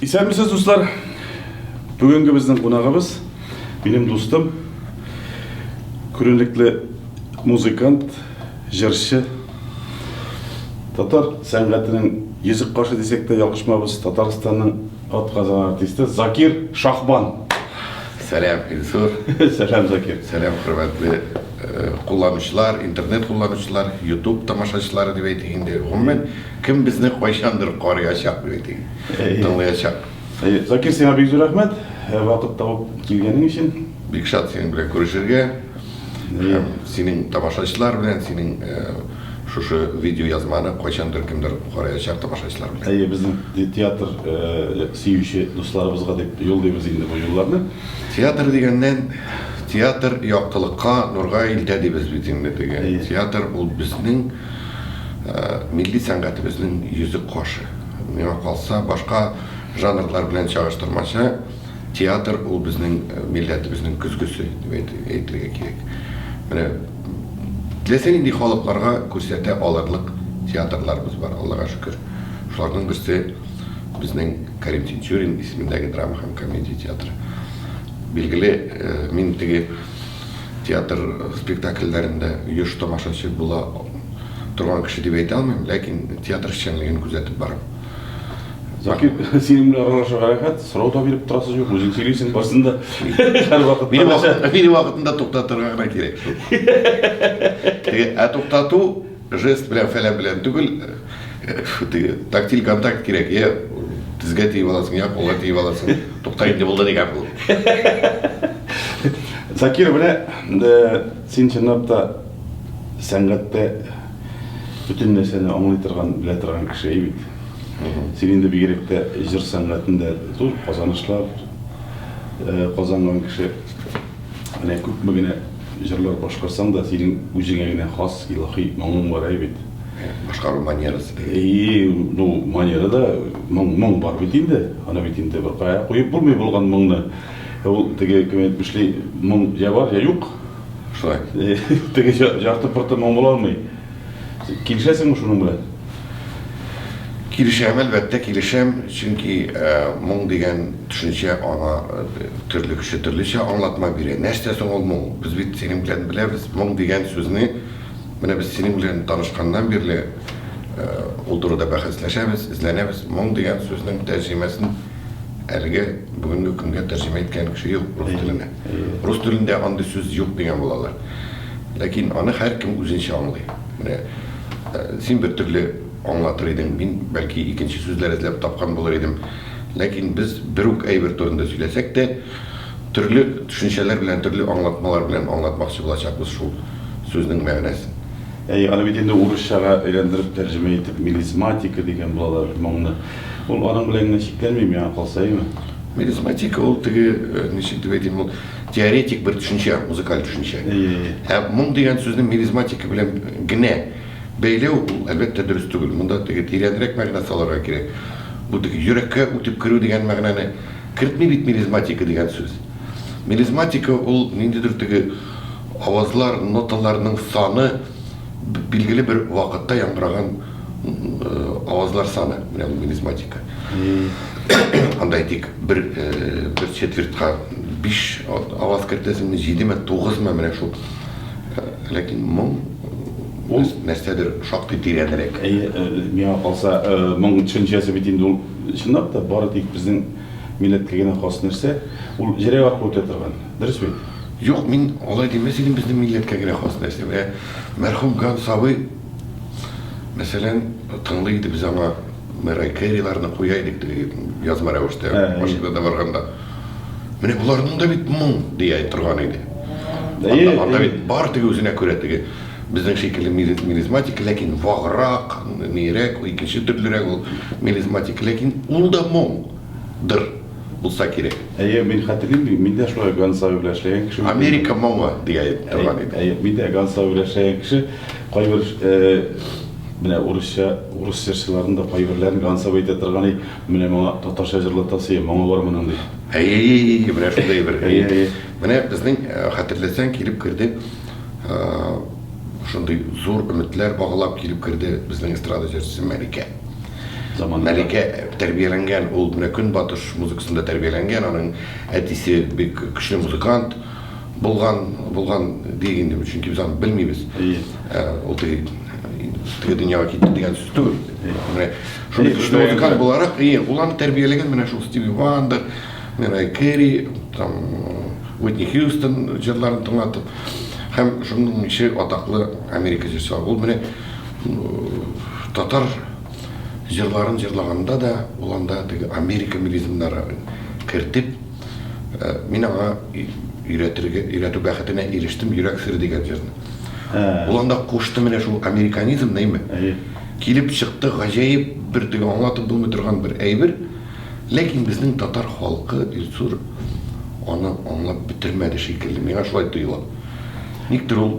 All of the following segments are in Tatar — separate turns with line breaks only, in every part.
Исәнмесез, дуслар! Бүгенге безнең кунагыбыз, минем дустым, күренекле музыкант, җырчы, татар сәнгатенең йөзек кашы дисәк тә ялгышмабыз, Татарстанның атказанган артисты Закир Шахбан.
Сәлам, Илсур.
Сәлам, Закир.
Сәлам, хөрмәтле э, кулланучылар, интернет кулланучылар, YouTube тамашачылары дип әйтик инде. Гомумән, кем безне кайчандыр карыячак дип әйтик, тыңлаячак.
Закир, сиңа бик зур рәхмәт, э, вакыт табып килгәнең өчен.
Бик шат синең белән күрешергә. Һәм синең тамашачылар белән, синең э, шушы видеоязманы кайчандыр кемдер караячак тамашачылар белән.
Әйе, безнең театр э, сөюче дусларыбызга дип юллыйбыз инде бу юлларны.
Театр дигәннән, театр яктылыкка, нурга илтә дибез бит инде теге. Театр ул безнең э, милли сәнгатебезнең йөзек кашы. Миңа калса, башка жанрлар белән чагыштырмача, Театр ул безнең милләтебезнең көзгесе дип әйтергә кирәк. Менә теләсә нинди халыкларга күрсәтә алырлык театрларыбыз бар, Аллага шөкер. Шуларның берсе безнең Кәрим Тинчурин исемендәге драма һәм комедия театры. Билгеле, мин теге театр спектакльләрендә еш тамашачы була торган кеше дип әйтә алмыйм, ләкин театр эшчәнлеген күзәтеп барам.
Закир, синең белән аралашырга рәхәт, сорау да биреп торасы юк, үзең сөйлисең барысын да.
Һәрвакыт. Мине вакыт, мине вакытында туктатырга гына кирәк шул. Теге, ә туктату жест белән фәлән белән түгел, теге тактиль контакт кирәк. Я тезгә тиеп аласың, я кулга тиеп аласың. Тукта инде булды дигән бул.
Закир, менә син чынлап та сәнгатьтә бөтен нәрсәне аңлый торган, белә торган кеше бит. Син инде бигрәк тә җыр сәнгатендә зур казанышлар казанган кеше. Менә күпме генә җырлар башкарсаң да, синең үзеңә генә хас илаһи моңың бар әй бит.
Башкару манерасы
дигән. И, ну, манера да, моң, моң бар бит инде. Аны бит инде бер кая куеп булмый булган моңны. Ул теге кем әйтмешли, моң я бар, я юк.
Шулай.
Теге жарты пырты моң була алмый. Килешәсеңме шуның белән?
Килешәм, әлбәттә, килешәм, чөнки моң дигән төшенчә аңа төрле кеше төрлечә аңлатма бирә. Нәрсә соң ул моң? Без бит синең белән беләбез, моң дигән сүзне менә без синең белән танышканнан бирле ул турыда бәхәсләшәбез, эзләнәбез. Моң дигән сүзнең тәрҗемәсен әлегә бүгенге көнгә тәрҗемә иткән кеше юк рус теленә. Рус телендә андый сүз юк дигән булалар. Ләкин аны һәркем үзенчә аңлый. Менә син бер төрле аңлатыр идең, мин, бәлки, икенче сүзләр эзләп тапкан булыр идем. Ләкин без бер үк әйбер турында сөйләсәк тә, төрле төшенчәләр белән, төрле аңлатмалар белән аңлатмакчы булачакбыз шул сүзнең мәгънәсен.
Әйе, аны бит инде урысчага әйләндереп тәрҗемә итеп мелизматика дигән булалар моңны. Ул аның белән генә чикләнми, миңа калса, әйеме?
Мелизматика ул теге, ничек дип әйтим, ул теоретик бер төшенчә, музыкаль төшенчә. Ә моң дигән сүзне мелизматика белән генә бәйләү, ул, әлбәттә, дөрес түгел. Монда теге тирәнрәк мәгънә салырга кирәк. Бу теге йөрәккә үтеп керү дигән мәгънәне кертми бит мелизматика дигән сүз. Мелизматика ул ниндидер теге авазлар, ноталарның саны билгеле бер вакытта яңгыраган авазлар саны, менә ул мелизматика. Анда әйтик, бер бер четвертька биш аваз кертәсеңме, җидеме, тугызмы, менә шул. Ләкин моң ул нәрсәдер шактый тирәнрәк.
Әйе, миңа калса, моң төшенчәсе бит инде ул чынлап та бары тик безнең милләткә генә хас нәрсә. Ул җөрәк аркылы үтә торган. Дөрес бит?
Юк, мин алай димәс идем, безнең милләткә генә хас нәрсә. Менә мәрхүм Ганс абый, мәсәлән, тыңлый иде, без аңа Мэрай Кэриларны куя идек теге язма рәвештә, машинада барганда. Менә боларның да бит моң дия торган иде. Анда, анда бит бар теге үзенә күрә теге безнең шикелле мелизматика, ләкин ваграк, нирәк, икенче төрлерәк ул мелизматика, ләкин ул да моңдыр. Булса кирәк.
Әйе, мин хәтерлим, мин дә шулай Ганс абый белән эшләгән кеше.
Америка моңы дия торган иде.
Әйе, мин дә Ганс абый белән эшләгән кеше. Кайбер менә урысча, урыс җырчыларын да кайберләрен Ганс абый әйтә торган, и, менә моңа татарча җырлатасы, моңы бар моның дип.
Әйе, әйе, әйе, менә шундый бер. Әйе, әйе. Менә безнең, хәтерләсәң, килеп керде, шундый зур өметләр баглап килеп керде безнең эстрада җырчысы Мәликә.
Заманында.
Мәликә тәрбияләнгән, ул менә көнбатыш музыкасында тәрбияләнгән, аның әтисе бик көчле музыкант булган, булган диик инде, чөнки без аны белмибез.
Әйе.
Ул теге теге дөньяга китте дигән сүз түгел. Менә шундый
Әйе,
көчле
бездә
музыкант
инде.
буларак, әйе, ул аны тәрбияләгән менә шул Стиви Вандер, Мэрайя Кэри, там Уитни Хьюстон җырларын тыңлатып һәм шуның ише атаклы Америка җырчылары. Ул менә татар җырларын җырлаганда да ул анда теге Америка мелизмнары кертеп, мин аңа өйрәтергә, өйрәтү бәхетенә ирештем Йөрәк сере дигән җырны. Ул анда кушты менә шул американизмны, әйме? Килеп чыкты гаҗәеп бер теге аңлатып булмый торган бер әйбер. Ләкин безнең татар халкы, Илсур, аны аңлап бетермәде шикелле. Миңа шулай тоела. Никтер ул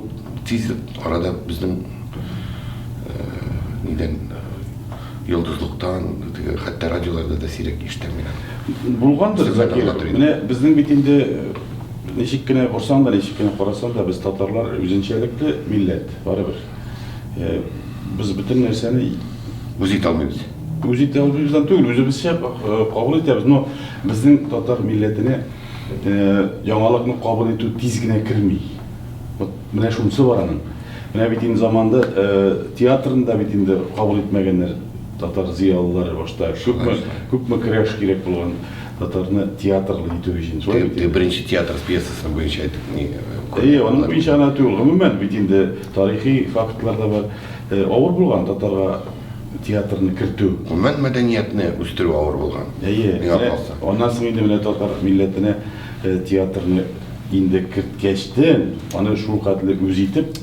тиз арада безнең нидән йолдызлыктан, теге хәтта радиоларда да сирәк ишетәм мин аны.
Булгандыр, Закир. Менә безнең бит инде ничек кенә борсаң да, ничек кенә карасаң да, без татарлар үзенчәлекле милләт, барыбер. Без бөтен нәрсәне
үз итә алмыйбыз.
Үз итә алмыйбыздан түгел, үзебезчә кабул итәбез. Но безнең татар милләтенә яңалыкны кабул итү тиз генә керми. Вот менә шунысы бар аның. Менә бит инде заманда театрын да бит инде кабул итмәгәннәр татар зыялылары башта. Күпме, күпме көрәш кирәк булган татарны театрлы итү өчен. Шулай бит инде.
Беренче театр пьесасы буенча әйтеп ни.
Әйе, аның буенча гына түгел. Гомумән бит инде тарихи фактлар да бар. Авыр булган татарга театрны кертү.
Гомумән мәдәниятне үстерү авыр булган.
Әйе,
Миңа калса.
Аннан соң инде менә татар милләтенә театрны инде керткәчтен, аны шул хәтле үз итеп,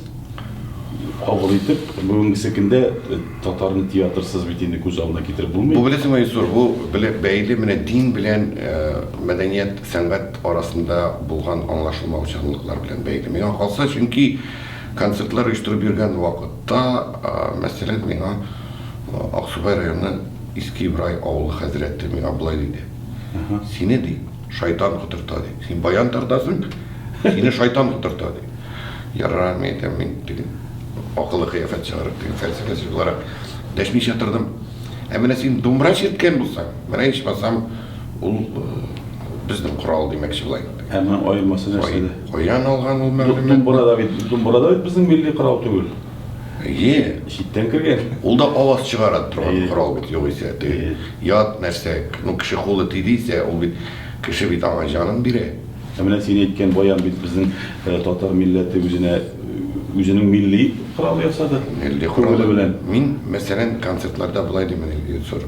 кабул итеп, бүгенгесе көндә татарны театрсыз бит инде күз алдына китереп булмый.
Бу беләсеңме, Илсур, бу бәйле менә дин белән мәдәният, сәнгать арасында булган аңлашылмаучанлыклар белән бәйле. Миңа калса, чөнки концертлар оештырып йөргән вакытта, мәсәлән, миңа Аксубай районы Иске Ибрай авылы хәзрәте миңа болай диде. Сине, ди, шайтан котырта, ди. Син баян тартасың, сине шайтан котырта, ди. Ярар, мин әйтәм, мин теге акыллы кыяфәт чыгарып, теге фәлсәфәче буларак дәшмичә тордым. Ә менә син думбра чирткән булсаң, менә ичмасам, ул безнең корал димәкче була инде.
Ә моның аермасы нәрсәдә?
Каян алган ул мәгълүматны?
Думбра да бит, думбра да бит безнең милли корал түгел.
Әйе.
Читтән кергән.
Ул да аваз чыгара торган корал бит, югыйсә. Теге ят нәрсә, ну кеше кулы тиде исә, ул бит кеше бит аңа җанын бирә.
Ә менә син әйткән баян бит безнең татар милләте үзенә үзенең милли коралы ясады.
Милли коралы белән. Мин, мәсәлән, концертларда болай димен, Илсур.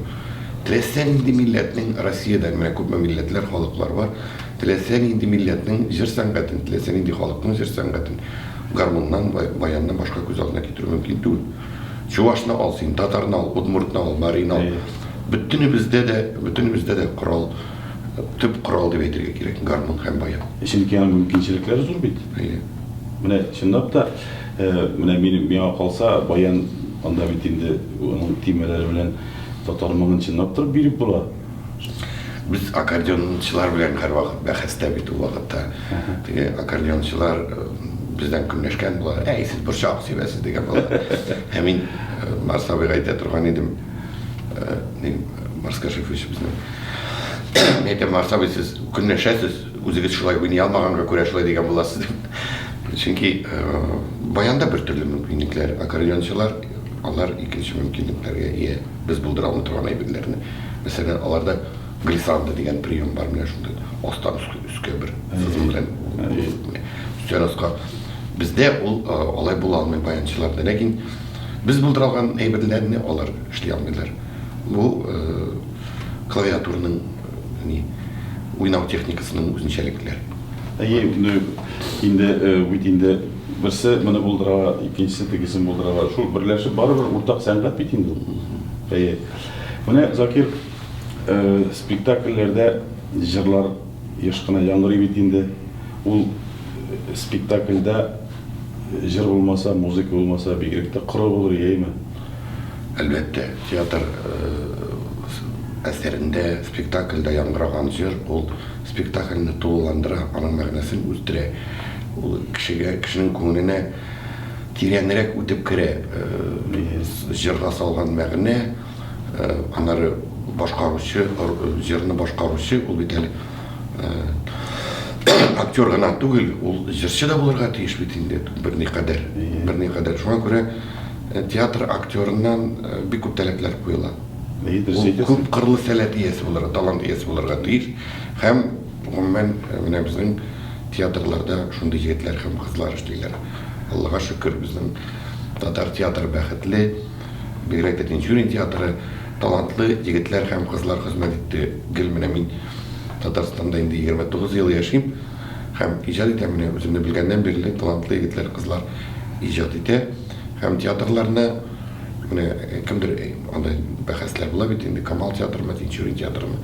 Теләсә нинди милләтнең Россиядә менә күпме милләтләр, халыклар бар. Теләсә нинди милләтнең җыр сәнгатен, теләсә нинди халыкның җыр сәнгатен гармуннан, баяннан башка күз алдына китерү мөмкин түгел. Чувашны ал син, татарны ал, удмуртны ал, марины ал. Бөтенебездә дә, бөтенебездә дә корал, төп корал дип әйтергә кирәк, гармун һәм баян.
Чөнки аның мөмкинчелекләре зур бит.
Әйе.
Менә чынлап та, менә минем миңа калса, баян анда бит инде аның төймәләре белән татар моңын чынлап торып биреп була.
Без аккордеончылар белән һәрвакыт бәхәстә бит ул вакытта. Теге аккордеончылар бездән көнләшкән була. Әй, сез борчак сибәсез дигән була. Ә мин Марс абыйга әйтә торган идем. Марс Кашифович безнең. Мин әйтәм, Марс абый, сез көнләшәсез, үзегез шулай уйный алмаганга күрә шулай дигән буласыз дип. Чөнки баянда бер төрле мөмкинлекләр, аккордеончылар алар икенче мөмкинлекләргә ия. Без булдыра алмый торган әйберләрне. Мәсәлән, аларда глиссандо дигән прием бар, менә шундый астан өскә бер сызым белән өстән аска. Бездә ул алай була алмый баянчыларда. Ләкин без булдыра алган әйберләрне алар эшли алмыйлар. Бу клавиатураның ни уйнау техникасының үзенчәлекләре.
Әйе, инде бит инде Берсе моны булдыра, икенчесе тегесен булдыра. Шул берләшеп барыбер уртак сәнгать бит инде ул. Әйе. Менә Закир спектакльләрдә җырлар еш кына яңгырый бит инде. Ул спектакльдә җыр булмаса, музыка булмаса, бигрәк тә коры булыр, яме?
Әлбәттә, театр әсәрендә, спектакльдә яңгыраган җыр ул спектакльне тулыландыра, аның мәгънәсен үстерә. Ул кешегә, кешенең күңеленә тирәнрәк үтеп керә. Җырга салган мәгънә, Аннары башкаручы, җырны башкаручы, ул бит әле актер гына түгел, ул җырчы да булырга тиеш бит инде берникадәр. Берникадәр. Шуңа күрә театр актерыннан бик күп таләпләр куела. Ул күп кырлы сәләт иясе булырга, талант иясе булырга тиеш. Һәм гомумән менә безнең театрларда шундый егетләр һәм кызлар эшлиләр. Аллага шөкер, безнең татар театры бәхетле. Бигрәк тә Тинчурин театры талантлы егетләр һәм кызлар хезмәт итте. Гел менә мин Татарстанда инде 29 ел яшим һәм иҗат итәм. Менә үземне белгәннән бирле талантлы егетләр, кызлар иҗат итә. Һәм театрларны менә кемдер анда бәхәсләр була бит инде, Камал театрымы, Тинчурин театрымы.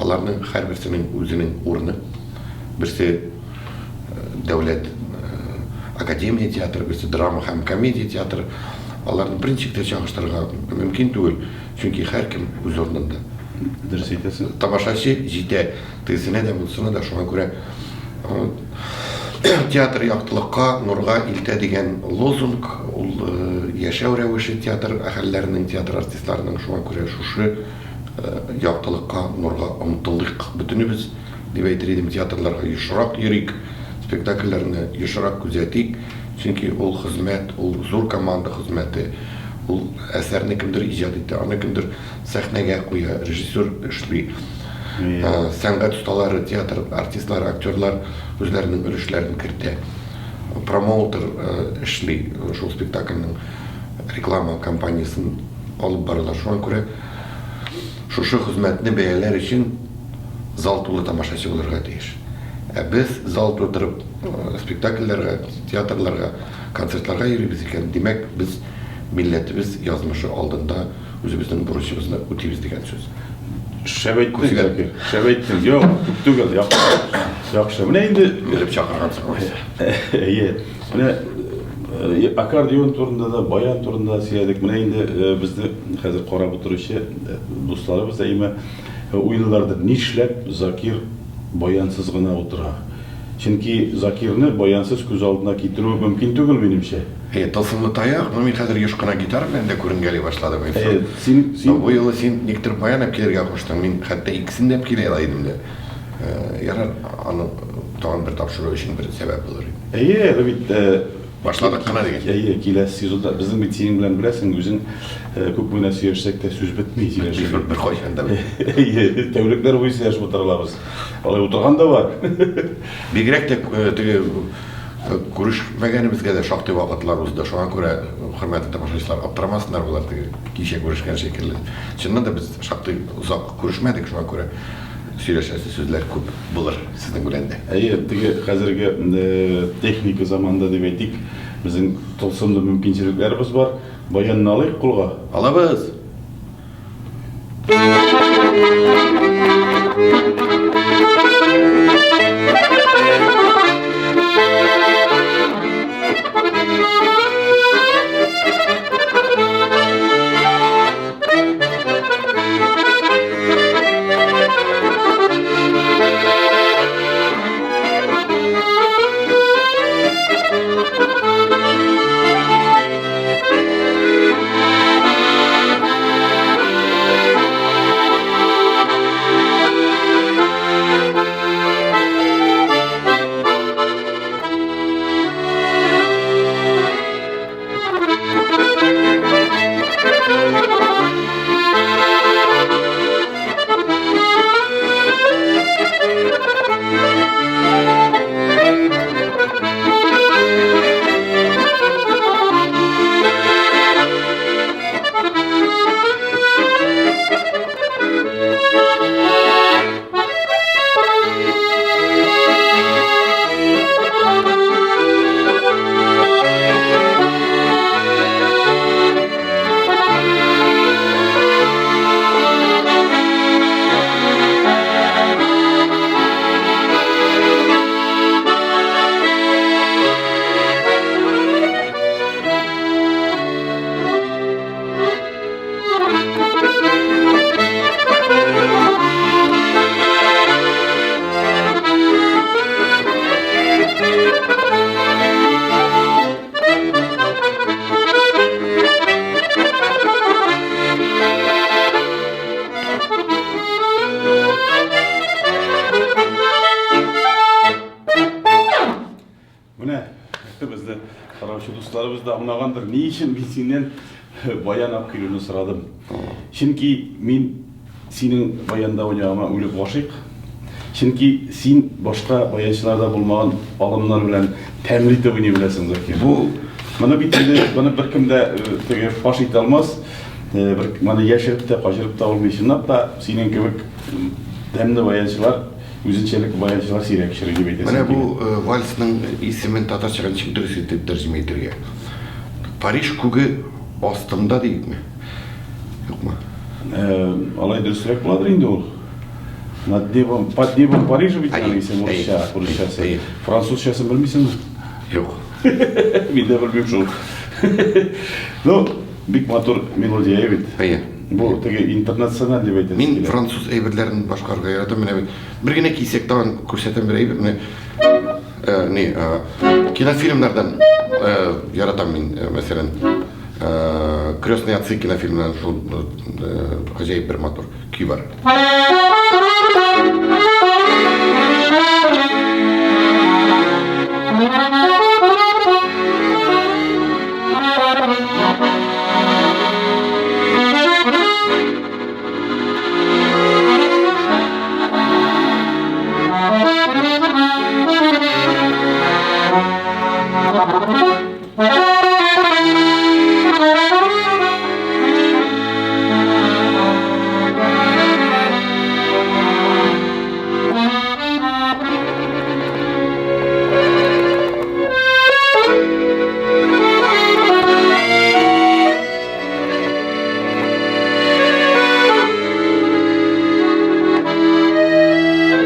Аларның һәрберсенең үзенең урыны. Берсе дәүләт академия театры, берсе драма һәм комедия театры. Аларны берничек тә чагыштырырга мөмкин түгел, чөнки һәркем үз урынында.
Дөрес әйтәсең.
Тамашачы җитә тегесенә дә, монысына да, шуңа күрә театр яктылыкка, нурга илтә дигән лозунг, ул яшәү рәвеше театр әһелләренең, театр артистларының, шуңа күрә шушы яктылыкка, нурга омтылыйк бөтенебез. Дип әйтер идем, театрларга ешрак йөрик, спектакльләрне ешрак күзәтик, чөнки ул хезмәт, ул зур команда хезмәте, ул әсәрне кемдер иҗат итә, аны кемдер сәхнәгә куя, режиссер эшли. Сәнгать осталары, театр артистлары, актерлар үзләренең өлешләрен кертә. Промоутер эшли, шул спектакльнең реклама кампаниясен алып баралар. Шуңа күрә шушы хезмәтне бәяләр өчен зал тулы тамашачы булырга тиеш. Ә без зал тутырып спектакльләргә, театрларга, концертларга йөрибез икән, димәк, без милләтебез язмышы алдында үзебезнең бурычыбызны үтибез дигән сүз.
Шәп әйттең, Закир, шәп әйттең. Юк, күп түгел, яхшы. Яхшы. Менә инде
белеп чакыргансың алайса.
Әйе. Менә аккордеон турында да, баян турында да сөйләдек. Менә инде безне хәзер карап утыручы дусларыбыз әйме Уйлыйлардыр, нишләп Закир баянсыз гына утыра? Чөнки Закирны баянсыз күз алдына китерү мөмкин түгел, минемчә.
Әйе, тылсымлы таяк, ну мин хәзер еш кына гитара белән дә күренгәли башладым, Илсур.
Әйе, син, син.
Бу юлы син никтер баян әп килергә куштың, мин хәтта икесен дә әп килә ала идем дә. Ярар, аны тагын бер тапшыру өчен бер сәбәп булыр иде.
Әйе, әле бит
Башладык кына дигән.
Әйе, киләсе сезонда безнең бит синең белән беләсең, үзең күпме генә сөйләшсәк тә сүз бетми сөйләшергә.
Бер кайчан да бетми.
Әйе, тәүлекләр буе сөйләшеп утыра алабыз. Алай утырган да бар.
Бигрәк тә теге күрешмәгәнебезгә дә шактый вакытлар узды. Шуңа күрә, хөрмәтле тамашачылар, аптырамасыннар болар теге кичә күрешкән шикелле. Чыннан да без шактый озак күрешмәдек, шуңа күрә сөйләшәсе сүзләр күп булыр сезнең белән дә.
Әйе, теге хәзерге техника заманында дип әйтик, безнең тылсымлы мөмкинчелекләребез бар. Баянны алыйк кулга.
Алабыз!
Караучы дусларыбыз да аңлагандыр, ни өчен мин синнән баян алып килүне сорадым. Чөнки мин синең баянда уйнавыңа үлеп гашыйк. Чөнки син башка баянчыларда булмаган алымнар белән тәмле итеп уйный беләсең, Закир.
Бу
моны бит инде моны беркем дә теге фаш итә алмас. Бер моны яшереп тә, качырып та булмый. Чынлап та синең кебек тәмле баянчылар, үзенчәлекле баянчылар сирәк очрый дип әйтәсем
Менә бу вальсның исемен татарчага ничек дөрес итеп тәрҗемә итәргә? Париж күге астында диекме? Юкмы?
Алай дөресрәк буладыр инде ул. Над небом, под небом Парижа бит аның исеме урысча, урысчасы. Французчасын белмисеңме?
Юк.
Мин дә белмим шул. Ну, бик матур мелодия бит.
Әйе.
Бу теге интернациональ дип әйтәсе
Мин француз әйберләрен башкарырга яратам. Менә бер генә кисәк тагын күрсәтәм бер әйбер. Менә ни, кинофильмнардан яратам мин, мәсәлән, Крестные отцы кинофильмнан шул гаҗәеп бер матур көй бар.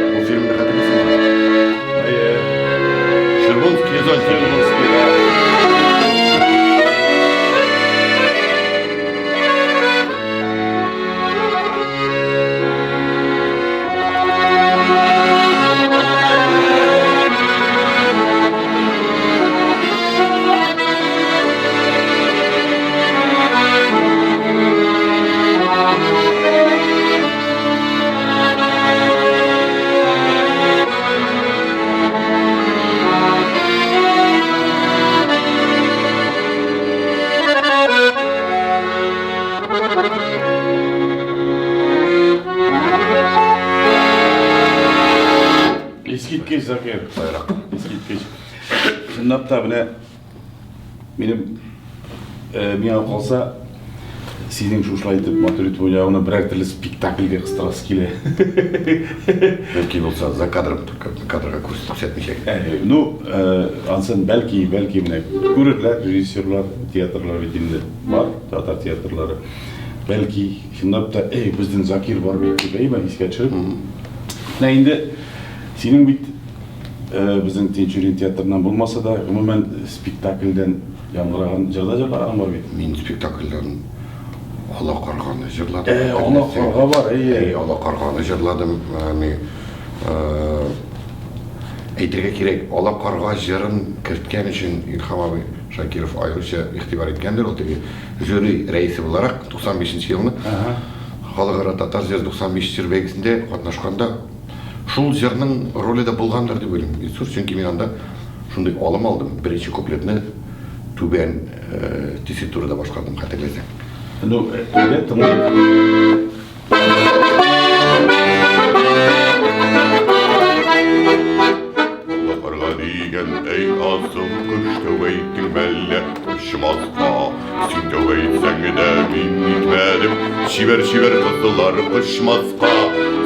Бу фильмны хәтерлисеңме?
Әйе.
Шербунский зонтик.
Шербунский, да. Искиткеч, Закир.
Байрак.
Искиткеч. Чынлап та менә минем миңа калса, синең шушылай итеп матур итеп уйнавыңны берәр төрле спектакльгә кыстырасы килә.
Мөмкин булса, за кадром только кадрга күрсәтмичә.
Ну, ансын бәлки, бәлки менә күрерләр режиссерлар, театрлар бит инде бар, татар театрлары. Бәлки, чынлап та, эй, безнең Закир бар бит дип, әйме, искә төшереп. Менә инде синең бит безнең Тинчурин театрыннан булмаса да, гомумән спектакльдән яңгыраган җырда җырлаганың бар бит.
Мин спектакльдән Ала карганы җырладым.
Ала карга бар, әйе.
Әйе, Ала карганы җырладым. Ни, әйтергә кирәк, Ала карга җырын керткән өчен Илһам абый Шакиров аеруча игътибар иткәндер, ул теге жюри рәисе буларак 95 нче елны Халыкара татар җыры 95 җыр бәйгесендә катнашканда шул җырның роле дә булгандыр дип уйлыйм, Илсур, чөнки мин анда шундый алым алдым, беренче куплетны түбән тесситурада башкардым, хәтерләсәң.
Ну, әйдә, тыңлыйк.
Аллаһарга дигән, әй асыл кош, тәүбә иттең мәллә, очмаска? Син тәүбә итсәң дә, мин итмәдем. Чибәр-чибәр кызлар очмаска.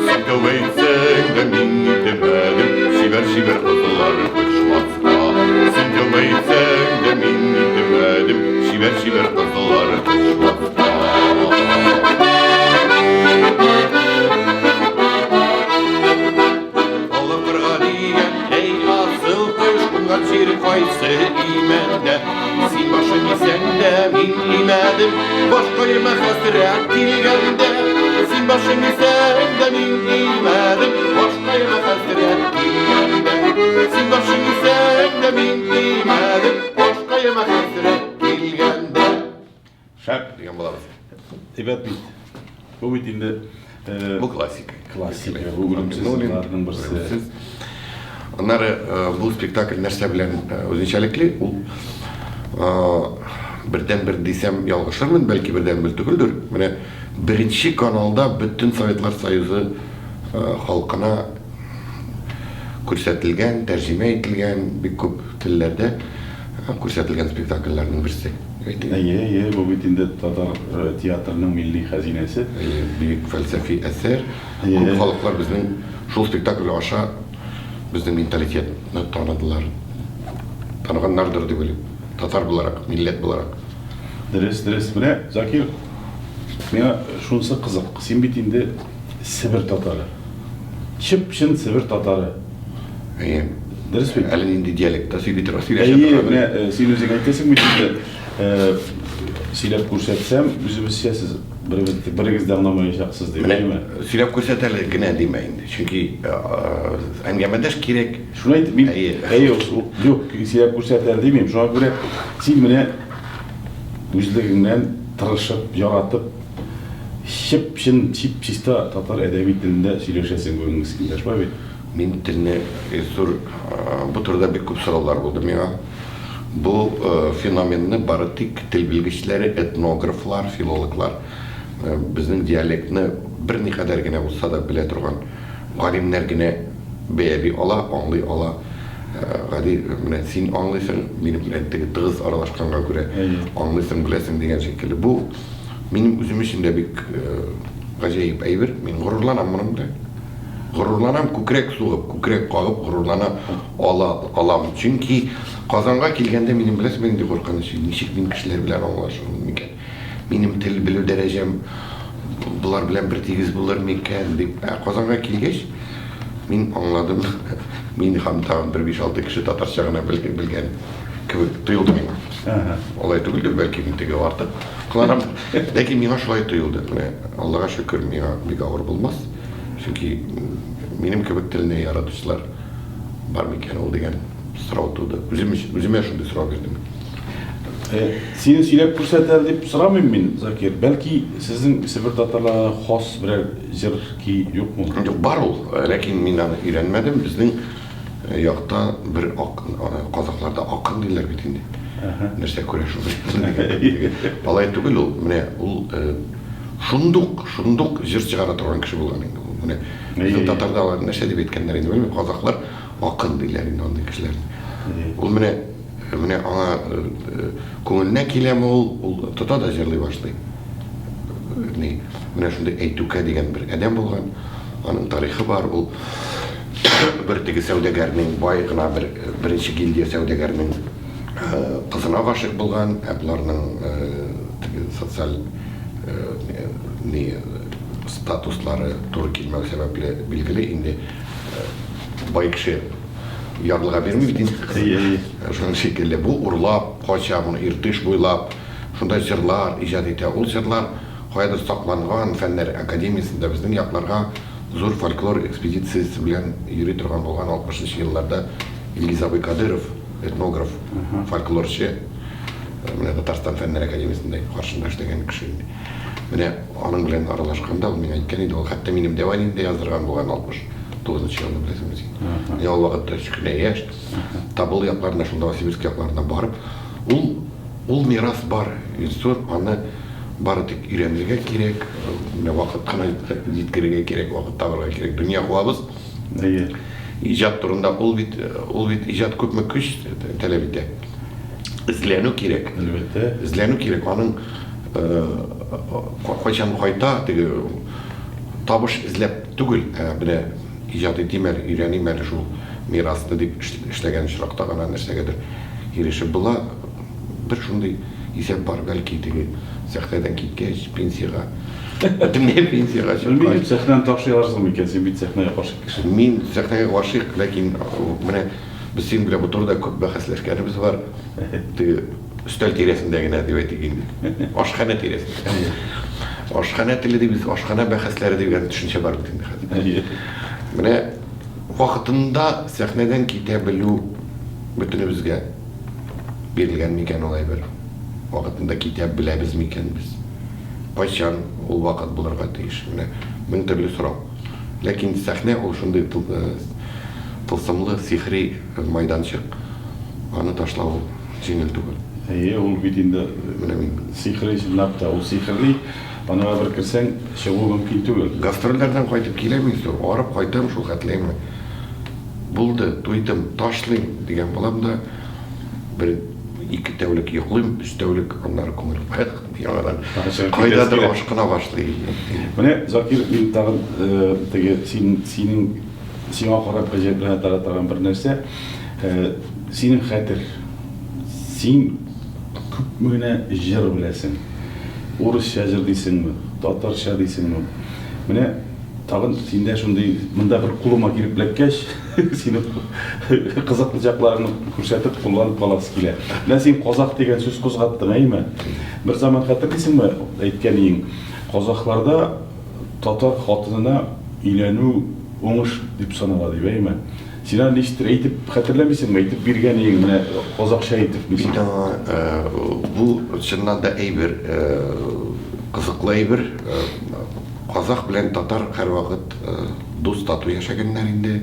Син тәүбә итсәң дә, мин итмәдем. Чибәр-чибәр кызлар очмаска. Син тәүбә итсәң дә, мин итмәдем. Чибәр-чибәр кызлар очмаска. Алып дигән, әй асыл кош, кунган җире кайсы имәндә? Син башың исән дә, мин имәдем, башкаема хәсрәт килгәндә. Син башың исән дә, мин имәдем, башкаема хәсрәт килгәндә. Син башың исән дә, мин имәдем, башкаема хәсрәт килгәндә.
Шәп.
Дигән булабыз.
Әйбәт бит. Бу бит инде
Бу классика.
Классика, бу үлемсез җырларның берсе.
Үлемсез. Аннары бу спектакль нәрсә белән үзенчәлекле? Ул Бердәнбер дисәм ялгышырмын, бәлки бердәнбер түгелдер. Менә беренче каналда бөтен Советлар Союзы халкына күрсәтелгән, тәрҗемә ителгән, бик күп телләрдә күрсәтелгән спектакльләрнең берсе.
Әйе, әйе, бу бит инде татар театрының милли хәзинәсе.
Әйе, бөек фәлсәфи әсәр. Күп халыклар безнең шул спектакль аша безнең менталитетны таныдылар. Таныганнардыр дип уйлыйм. Татар буларак, милләт буларак.
Дөрес, дөрес. Менә, Закир, миңа шунысы кызык. Син бит инде Себер татары. Чып-чын Себер татары.
Әйе.
Дөрес бит?
Әле нинди диалектта сөйли тора, сөйләшә
Әйе, менә э, син үзең әйтәсең бит инде, э, сөйләп күрсәтсәм, үзебезчә сез беребез, берегез дә аңламаячаксыз дип,
Менә
әйеме?
сөйләп күрсәт әле генә димә инде. Чөнки э, әңгәмәдәш кирәк.
Шуны әйт, мин,
Әйе.
әйе, юк, сөйләп күрсәт әле димим. Шуңа күрә син менә үзлегеңнән тырышып, яратып, чып-чын, чип-чиста татар әдәби телендә сөйләшәсең бүгенге көндә, шулай бит?
Мин телне, Илсур, бу турыда бик күп сораулар булды миңа. Бу феноменны бары тик тел белгечләре, этнографлар, филологлар, безнең диалектны берникадәр генә булса да белә торган галимнәр генә бәяли ала, аңлый ала. Гади, менә син аңлыйсың, минем белән теге тыгыз аралашканга күрә аңлыйсың, беләсең дигән шикелле. Бу минем үзем өчен дә бик гаҗәеп әйбер. Мин горурланам моның белән. Горурланам, күкрәк сугып, күкрәк кагып горурлана ала, алам. Чөнки Казанга килгәндә минем беләсеңме нинди куркыныч, ничек мин кешеләр белән аңлашырмын микән? Минем тел белү дәрәҗәм болар белән бер тигез булыр микән дип. Ә Казанга килгәч, мин аңладым, мин һәм тагын бер биш-алты кеше татарча гына белгән кебек тоелды миңа. Алай түгелдер, бәлки мин теге артык кыланам. Ләкин миңа шулай тоелды. Менә Аллага шөкер, миңа бик авыр булмас. Чөнки минем кебек телне яратучылар бар микән ул дигән сорау туды. Үзем үземә шундый сорау бирдем.
Э, сине сөйләп күрсәт әле дип сорамыйм мин, Закир. Бәлки сезнең Себер татарларына хас берәр җыр көй юкмы?
Юк, бар ул, ләкин мин аны өйрәнмәдем. Безнең э, якта бер акын, казахларда акын диләр бит инде. Нәрсә күрә шуны. Алай түгел ул. Менә ул э, шундук, шундук җыр чыгара торган кеше булган инде ул. Менә безнең татарда алар нәрсә дип әйткәннәр инде, белмим, казахлар акын диләр инде андый кешеләрне. Ул менә Менә аңа күңеленә киләме ул, ул тота да җырлый башлый. Ни, менә шундый Әйтүкә дигән бер адәм булган. Аның тарихы бар. Ул бер теге сәүдәгәрнең бай гына бер беренче гильдия сәүдәгәрнең кызына гашыйк булган, ә боларның теге социаль ни статуслары туры килмәү сәбәпле билгеле инде бай кеше ярлыга бирми бит инде кызын.
Әйе, әйе.
Шуның шикелле бу урлап кача, моны Иртыш буйлап, шунда җырлар иҗат итә. Ул җырлар каядыр сакланган, Фәннәр академиясендә безнең якларга зур фольклор экспедициясе белән йөри торган булган 60 нчы елларда Илгиз абый Кадыров, этнограф, фольклорчы, менә Татарстан Фәннәр академиясендә каршында эшләгән кеше инде. Менә аның белән аралашканда ул миңа әйткән иде, ул хәтта минем дәү әнине дә яздырган булган 69 елны беләсеңме син? Мин ул вакытта өч кенә яшь. Табыл якларына, шул Новосибирск якларына барып, ул ул мирас бар, Илсур, аны бары тик өйрәнергә кирәк, менә вакыт кына җиткерергә кирәк, вакыт табырга кирәк. Дөнья куабыз.
Әйе.
Иҗат турында ул бит ул бит иҗат күпме көч таләп итә. Эзләнү кирәк.
Әлбәттә.
Эзләнү кирәк. Аның кайчан кайта теге табыш эзләп Түгел, ә менә иҗат итим әле, өйрәним әле шул мирасны дип эшләгән очракта гына нәрсәгәдер ирешеп була. Бер шундый исәп бар, бәлки теге сәхнәдән киткәч, пенсиягә, бөтенләй пенсиягә чыккач.
Белмим, сәхнәне ташлый алырсың микән, син бит сәхнәгә гашыйк кеше.
Мин сәхнәгә гашыйк, ләкин менә без синең белән бу турыда күп бәхәсләшкәнебез бар. Теге Өстәл тирәсендә генә дип әйтик инде. Ашханә тирәсендә. Ашханә теле дибез, ашханә бәхәсләре дигән төшенчә бар бит инде хәзер. Менә вакытында сәхнәдән китә белү бөтенебезгә бирелгән микән ул әйбер? Вакытында китә беләбез микән без? Кайчан ул вакыт булырга тиеш? Менә мең төрле сорау. Ләкин сәхнә ул шундый тылсымлы, сихри майданчык. Аны ташлау җиңел түгел.
Әйе, ул бит инде
Менә мин
сихри чынлап та, ул сихерли. Анага бер керсәң, чыгу мөмкин түгел.
Гастрольләрдән кайтып киләм инде, арып кайтам шул хәтлеме. Булды, туйдым, ташлыйм дигән булам да, бер ике тәүлек йоклыйм, өч тәүлек, аннары күңел яңадан кайдадыр ашкына башлый.
Менә, Закир, мин тагын теге син синең сиңа карап гаҗәпләнә тора торган бер нәрсә, синең хәтер. Син күпме генә җыр беләсең. Урысча җыр дисеңме, татарча дисеңме. Менә тагын синдә шундый, монда бер кулыма килеп эләккәч, синең кызыклы якларыңны күрсәтеп, кулланып каласы килә. Менә син казах дигән сүз кузгаттың, әйеме? Бер заман хәтерлисеңме, әйткән иең, казахларда татар хатынына өйләнү уңыш дип санала дип, әйеме? Син аны ничектер әйтеп хәтерләмисеңме? Әйтеп биргән иең, менә казакча әйтеп
ничек? Мин аңа бу чыннан да әйбер, кызыклы әйбер. Казах белән татар һәрвакыт дус тату яшәгәннәр инде.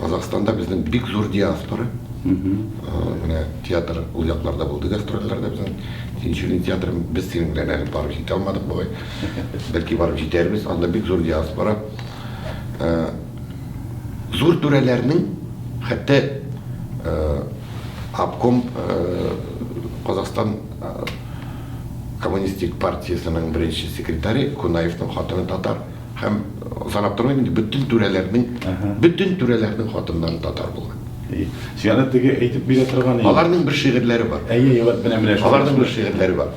Казахстанда безнең бик зур диаспора. Менә театр ул якларда булды гастрольләрдә безнең. Тинчурин театры без синең белән әле барып җитә алмадык бугай. Бәлки барып җитәрбез. Анда бик зур диаспора. Зур түрәләрнең, хәтта обком Казахстан коммунистик партиясенең беренче секретаре Кунаевның хатыны татар һәм санап тормыйм инде, бөтен түрәләрнең, бөтен түрәләрнең хатыннары татар булган.
Син аны теге әйтеп бирә торган.
Аларның бер шигырьләре бар.
Әйе, әйе, менә менә.
Аларның бер шигырьләре бар.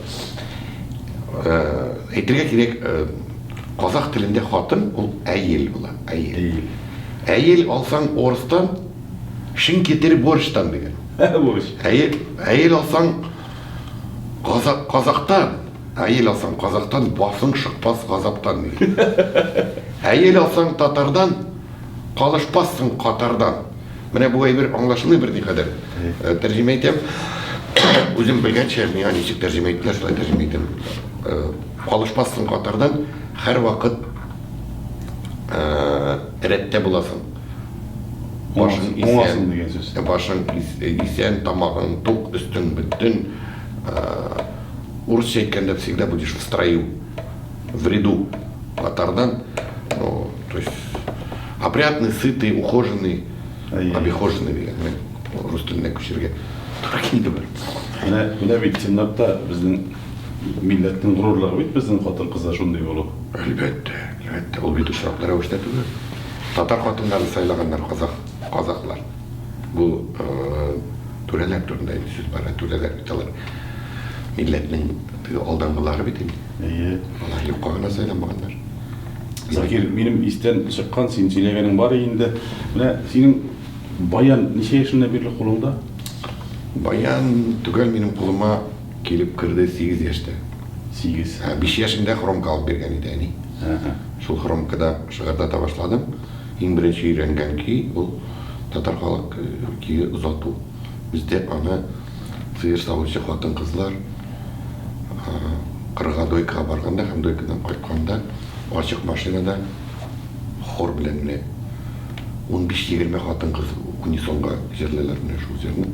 Әйтергә кирәк, Казах телендә хатын ул әйел була, әйел. Әйел алсаң орыстан, шин кетер борщтан дигән.
Борщ.
Әйел, әйел алсаң казак, казахтан, әйел алсаң казахтан, басың шыкпас газаптан дигән. Әйел алсаң татардан, калышпассың катардан. Менә бу әйбер аңлашылмый берникадәр. Тәрҗемә итәм. Үзем белгәнчә, миңа ничек тәрҗемә иттеләр, шулай тәрҗемә итәм. Калышмассың катардан, һәрвакыт рәттә буласың. Башың исән,
дигән сүз.
Башың исән, тамагың тук, өстең бөтен. Урысча әйткәндә, всегда будешь в строю, в ряду катардан. Ну, то есть опрятный, сытый, ухоженный, обихоженный дигән. Рус теленә күчергә туры килде бер.
Менә, менә бит чынлап та безнең милләтнең горурлыгы бит безнең хатын-кызлар шундый булу.
Әлбәттә, әлбәттә. Ул бит очраклы рәвештә түгел. Татар хатыннарын сайлаганнар казах, казахлар. Бу түрәләр турында инде сүз бара. Түрәләр бит алар милләтнең теге алдангылары бит инде.
Әйе.
Алар юкка гына сайланмаганнар.
Закир, минем истән чыккан, син сөйләгәнең бар инде. Менә синең баян ничә яшеңнән бирле кулыңда?
Баян төгәл минем кулыма килеп керде 8 яшьтә.
8.
5 яшемдә хромка алып биргән иде әни. Шул хромкада шыгырдата башладым. Иң беренче өйрәнгән көй ул татар халык көе Озату. Бездә аны сыер савучы хатын-кызлар кырга дойкага барганда һәм дойкадан кайтканда ачык машинада хор белән менә 15-20 хатын-кыз унисонга җырлыйлар менә шул җырны.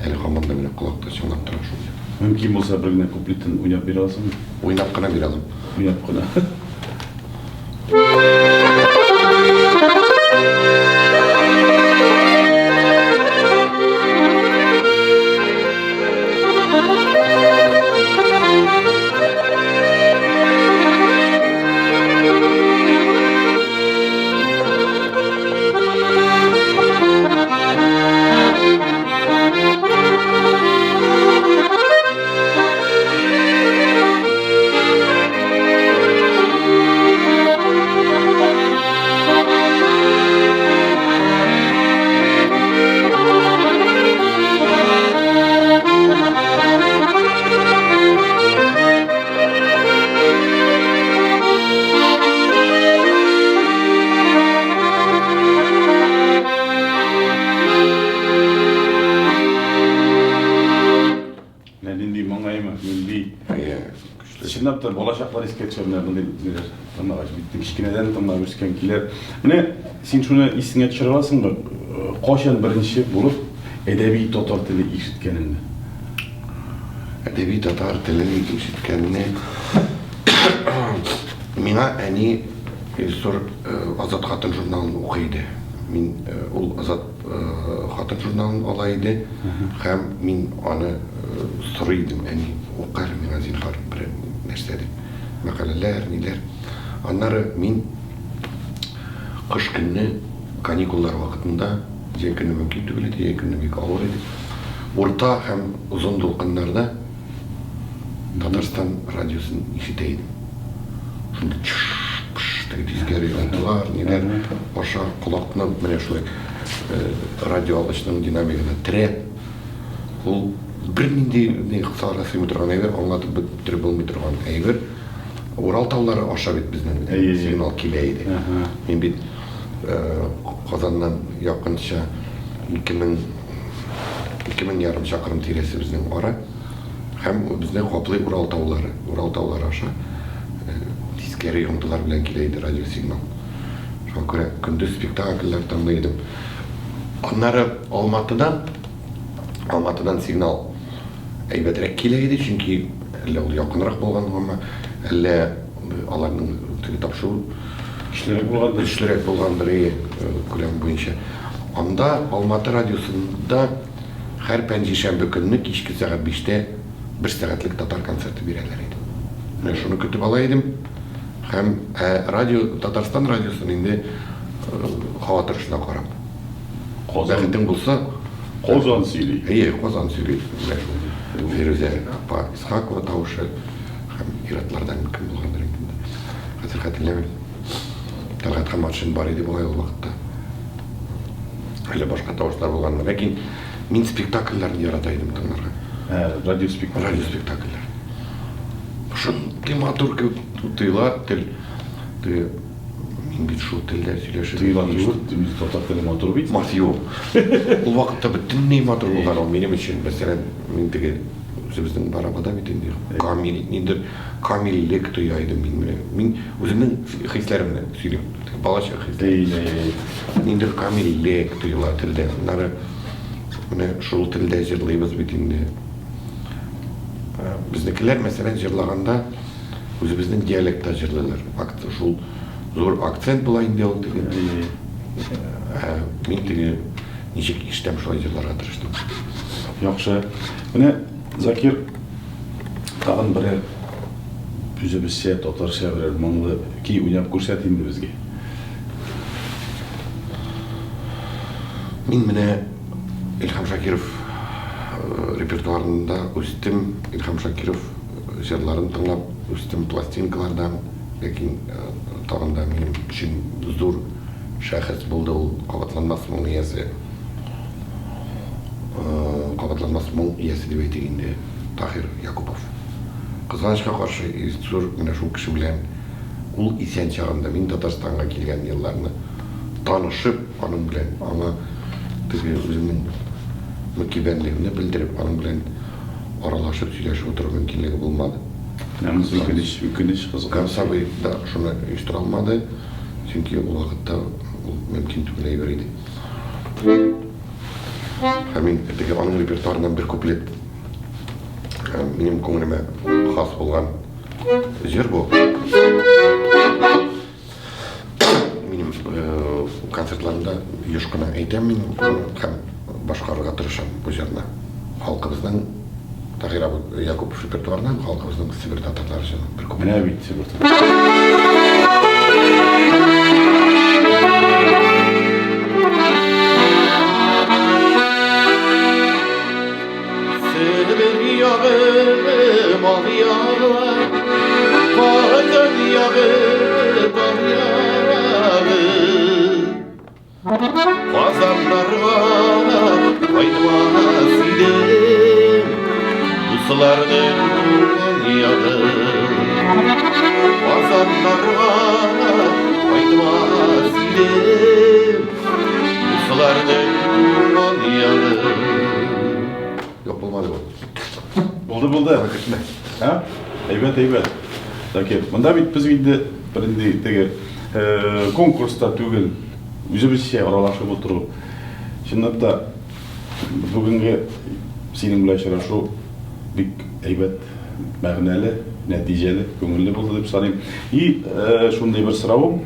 Әле һаман да менә колакта чыңлап тора шул җыр.
Мөмкин булса бер генә куплетын уйнап бирә аласыңмы?
Уйнап кына бирә алам.
Уйнап кына. Менә нинди моңаймы, нинди.
Әйе, көчле.
Чынлап та балачаклар искә төшә менә мондый ниләр тыңлагач бит кечкенәдән тыңлап үскән көйләр. Менә син шуны исеңә төшерә аласыңмы? Кайчан беренче булып әдәби татар теле ишеткәнеңне?
Әдәби татар телен ишеткәнне миңа әни Илсур Азат хатын журналын укый иде. Мин ул Азат хатын журналын ала иде һәм мин аны сорый идем, әни, укы әле миңа зинһар бер нәрсә дип. Мәкаләләр, ниләр. Аннары мин кыш көнне каникуллар вакытында, җәй көне мөмкин түгел иде, җәй көне бик авыр иде. Урта һәм озын дулкыннарда Татарстан радиосын ишетә идем. Шундый чш-пш теге тискәре янтылар, ниләр аша колакны менә шулай радиоалгычның динамигына терәп, ул бернинди ни кысаларга сыймый торган әйбер, аңлатып бетереп булмый торган әйбер. Урал таулары аша бит безнең сигнал килә иде. Мин бит Казаннан якынча 2000 2000 ярым чакрым тирәсе безнең ара. Һәм безне каплый Урал таулары. Урал таулары аша тискәре йогынтылар белән килә иде радиосигнал. Шуңа күрә көндез спектакльләр тыңлый идем. Аннары Алматыдан, Алматыдан сигнал әйбәтрәк килә иде, чөнки әллә ул якынрак булгангамы, әллә аларның теге тапшыру
көчлерәк булгандыр.
Көчлерәк булгандыр, и, күләм буенча. Анда Алматы радиосында һәр пәнҗешәмбе көнне кичке сәгать биштә бер сәгатьлек татар концерты бирәләр иде. Менә шуны көтеп ала идем. Һәм ә, радио, Татарстан радиосын инде һава торышына карап.
Казан.
Бәхетең булса,
Казан сөйли.
Әйе, Казан сөйли. Менә шул Фирүзә апа Исхакова тавышы һәм ир-атлардан кем булгандыр инде. Хәзер хәтерләмим. Тәлгать Хаматшин бар иде бугай ул вакытта. Әллә башка тавышлар булганмы. Ләкин мин спектакльләрне ярата идем тыңларга.
Ә, радиоспектакль.
Радиоспектакльләр. Шундый матур кебек тоела тел. Теге мин бит шул телдә сөйләшеп.
Тоела түгел, үзе татар теле матур бит.
Матур. Ул вакытта бөтенләй матур булган ул минем өчен. Мәсәлән, мин теге үзебезнең Барабада бит инде камил, ниндидер камиллек тоя идем мин менә. Мин үземнең хисләремне сөйлим. Балачак хисләре. Ниндидер камиллек тоела телдә. Аннары менә шул телдә җырлыйбыз бит инде. Безнекеләр, мәсәлән, җырлаганда үзебезнең диалектта җырлыйлар. Шул зур акцент була инде ул теге. Ә мин теге ничек ишетәм, шулай җырларга тырыштым.
Яхшы. Менә, Закир, тагын берәр үзебезчә, татарча берәр моңлы көй уйнап күрсәт инде безгә.
Мин менә Илһам Шакиров репертуарында үстем, Илһам Шакиров җырларын тыңлап үстем пластинкалардан, ләкин тагын да минем өчен зур шәхес булды ул, кабатланмас моң иясе. Кабатланмас моң иясе дип әйтик инде, Таһир Якупов. Кызганычка каршы, Илсур менә шул кеше белән ул исән чагында, мин Татарстанга килгән елларны танышып, аның белән, аңа теге үземнең мөкибәнлегемне белдереп, аның белән аралашып, сөйләшеп утыру мөмкинлеге булмады.
Менә монысы үкенеч, үкенеч, кызганыч.
Гамса абый да шуны оештыра алмады, чөнки ул вакытта ул мөмкин түгел әйбер иде. Һәм мин теге аның репертуарыннан бер куплет минем күңелемә хас булган җыр бу. Минем концертларымда еш кына әйтәм мин һәм башкарырга тырышам бу җырны. Халкыбызның Таһир абый Якупов репертуарыннан халкыбызның Себер татарлары җыры бер куплет.
Менә бит Себер татарлары.
Себер ягы, бал ягы, Казан ягы, тар ягы. Казаннарга кайтмас идем, Дусларның ягы. Казаннарга кайтмас идем, Дусларның ягы. Юк, булмады бу.
Булды, булды.
Кертмә.
Ә? Әйбәт, әйбәт. Закир, монда бит без инде бернинди теге конкурста түгел, үзебезчә аралашып утыру. Чынлап та бүгенге синең белән очрашу Бик әйбәт, мәгънәле, нәтиҗәле, күңелле булды дип саныйм. И шундый бер соравым.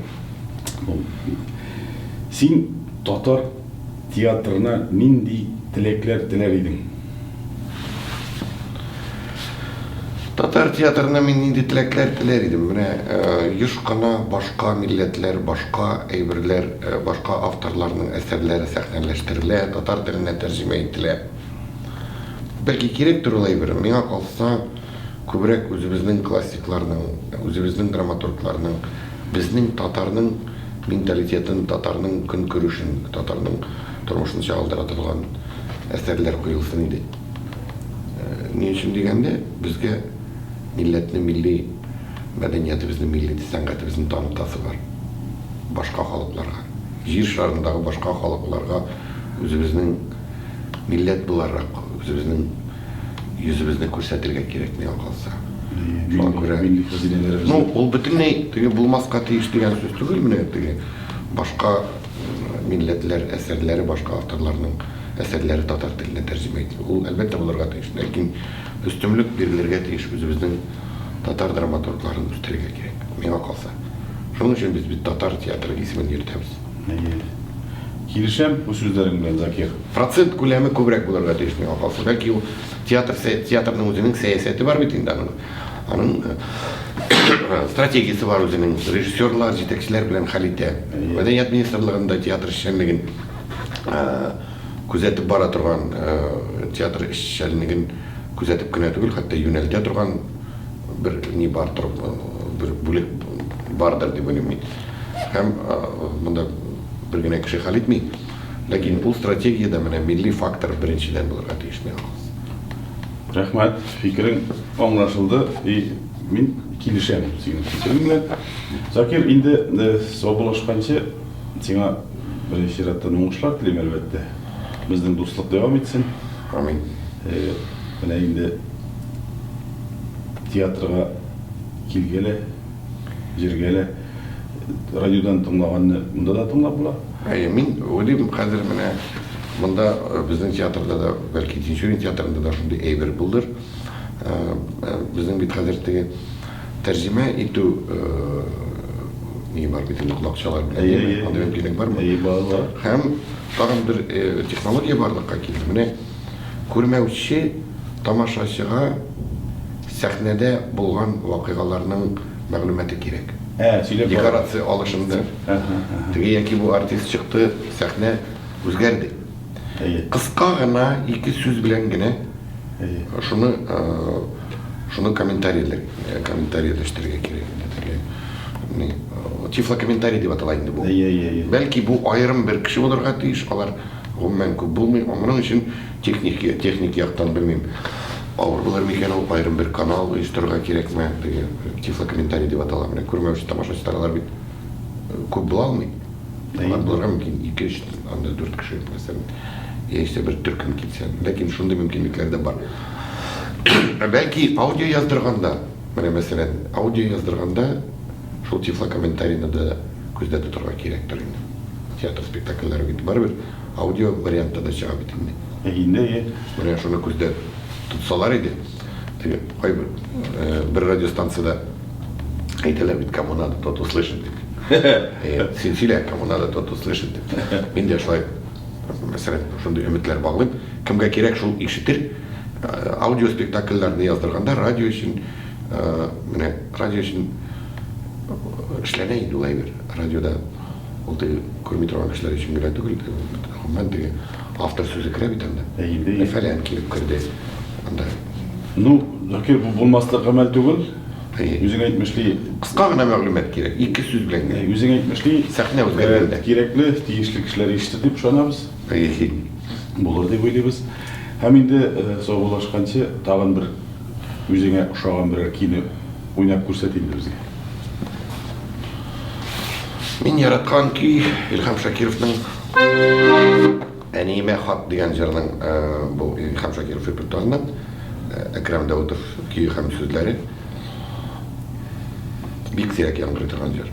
Син татар театрына нинди теләкләр теләр идең?
Татар театрына мин нинди теләкләр теләр идем? Менә еш кына башка милләтләр, башка әйберләр, башка авторларның әсәрләре сәхнәләштерелә, татар теленә тәрҗемә ителә. Бәлки кирәктер ул әйбер. Миңа калса, күбрәк үзебезнең классикларның, үзебезнең драматургларның, безнең татарның менталитетын, татарның көнкүрешен, татарның тормышын чагылдыра торган әсәрләр куелсын иде. Ни өчен дигәндә, безгә милләтне, милли мәдәниятебезне, милли сәнгатебезне танытасы бар. Башка халыкларга, җир шарындагы башка халыкларга үзебезнең милләт буларак, үзебезнең йөзебезне күрсәтергә кирәк, миңа калса. Шуңа күрә,
милли хәзинәләребезне.
Ну, ул бөтенләй теге булмаска тиеш дигән сүз түгел, менә теге башка милләтләр әсәрләре, башка авторларның әсәрләре татар теленә тәрҗемә ителү. Ул, әлбәттә, булырга тиеш. Ләкин өстенлек бирелергә тиеш үзебезнең татар драматургларын үстерергә кирәк, миңа калса. Шуның өчен без бит татар театры исемен йөртәбез.
Әйе. Килешәм бу сүзләрең белән, Закир.
Процент күләме күбрәк булырга тиеш, миңа калса. Бәлки ул театр, театрның үзенең сәясәте бар бит инде аның. Аның стратегиясе бар үзенең. Режиссерлар, җитәкчеләр белән хәл итә. Мәдәният министрлыгында театр эшчәнлеген күзәтеп бара торган, театр эшчәнлеген күзәтеп кенә түгел, хәтта юнәлтә торган бер ни бар торып, бер бүлек бардыр дип уйлыйм мин. Һәм монда бер генә кеше хәл итми. Ләкин ул стратегиядә менә милли фактор беренчедән булырга тиеш миңа калса.
Рәхмәт, фикерең аңлашылды и мин килешәм синең фикерең белән. Закир, инде саубуллашканчы сиңа беренче чираттан уңышлар телим, әлбәттә. Безнең дуслык дәвам итсен.
Амин.
Менә инде театрга килгәле, җиргәле, радиодан тыңлаганны монда да тыңлап була.
Әйе, мин уйлыйм, хәзер менә монда безнең театрда да, бәлки Тинчурин театрында да шундый әйбер булдыр. Безнең бит хәзер теге тәрҗемә итү ни бар бит инде колакчалар белән,
Әйе,
андый мөмкинлек бармы?
Әйе, бар, бар.
Һәм тагын бер технология барлыкка килде. Менә күрмәүче тамашачыга сәхнәдә булган вакыйгаларның мәгълүматы кирәк.
Ә, сөйләп бара.
Декорация алышынды. Теге яки бу артист чыкты, сәхнә үзгәрде.
Әйе.
Кыска гына ике сүз белән генә
Әйе.
шуны шуны комментарийләр комментарийләштерергә кирәк инде теге ни тифлокомментарий дип атала инде бу.
Әйе, әйе, әйе.
Бәлки бу аерым бер кеше булырга тиеш, алар гомумән күп булмый. Моның өчен техник техник яктан белмим. Авыр булыр микән ул аерым бер канал оештырырга кирәкме? Теге тифлокомментарий дип атала. Менә күрмәүче тамашачылар алар бит күп була алмый. Алар булырга мөмкин 2, 3, анда 4 кеше мәсәлән, яисә бер төркем килсә. Ләкин шундый мөмкинлекләр дә бар. Бәлки аудио яздырганда, менә мәсәлән, аудио яздырганда шул тифлокомментарийны да күздә тотарга кирәктер инде. Театр спектакльләре бит барыбер аудио вариантта да чыга бит инде.
Инде, әйе.
Менә шуны күздә тотсалар иде. Теге кайбер бер радиостанциядә әйтәләр бит, кому надо, тот услышит дип. Син сөйлә, кому надо, тот услышит дип. Мин дә шулай, мәсәлән, шундый өметләр баглыйм. Кемгә кирәк, шул ишетер. Аудиоспектакльләрне яздырганда радио өчен, менә радио өчен эшләнә инде ул әйбер. Радиода ул теге күрми торган кешеләр өчен генә түгел, гомумән теге автор сүзе керә бит анда.
Әйе.
Фәлән килеп керде анда.
Ну, Закир, бу булмаслык гамәл түгел.
Әйе.
Үзең әйтмешли,
Кыска гына мәгълүмат кирәк, ике сүз белән генә.
Үзең әйтмешли,
Сәхнә үзгәргәндә.
Кирәкле, тиешле кешеләр ишетер дип ышанабыз.
Әйе.
Булыр дип уйлыйбыз. Һәм инде саубуллашканчы тагын бер үзеңә ошаган берәр көйне уйнап күрсәт инде безгә.
Мин яраткан көй Илһам Шакировның Әниемә хат дигән җырының бу Илһам Шакиров репертуарыннан Әкрәм Даутов көе һәм сүзләре. Бик сирәк яңгырый торган җыр.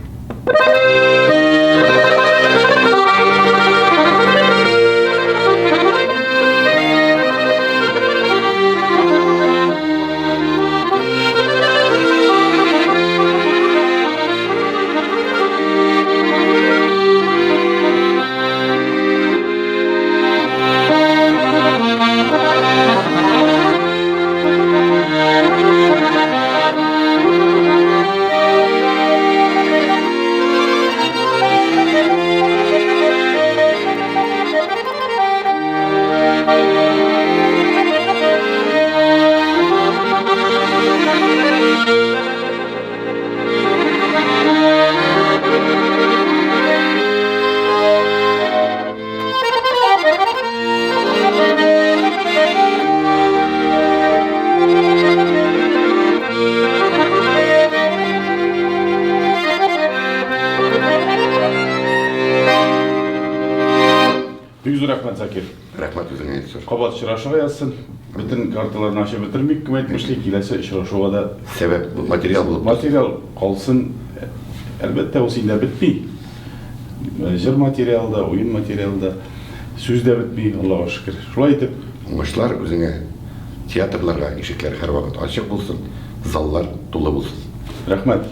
Бик зур рәхмәт, Закир.
Рәхмәт үзеңә, Илсур.
Кабат очрашырга язсын. Бөтен карталарны ачып бетермик, кем әйтмешли, киләсе очрашуга да
Сәбәп, материал булып.
Материал калсын. Әлбәттә, ул синдә бетми. Җыр материалы да, уен материалы да, сүз дә бетми, Аллага шөкер. Шулай итеп.
Уңышлар үзеңә, театрларга ишекләр һәрвакыт ачык булсын, заллар тулы булсын.
Рәхмәт.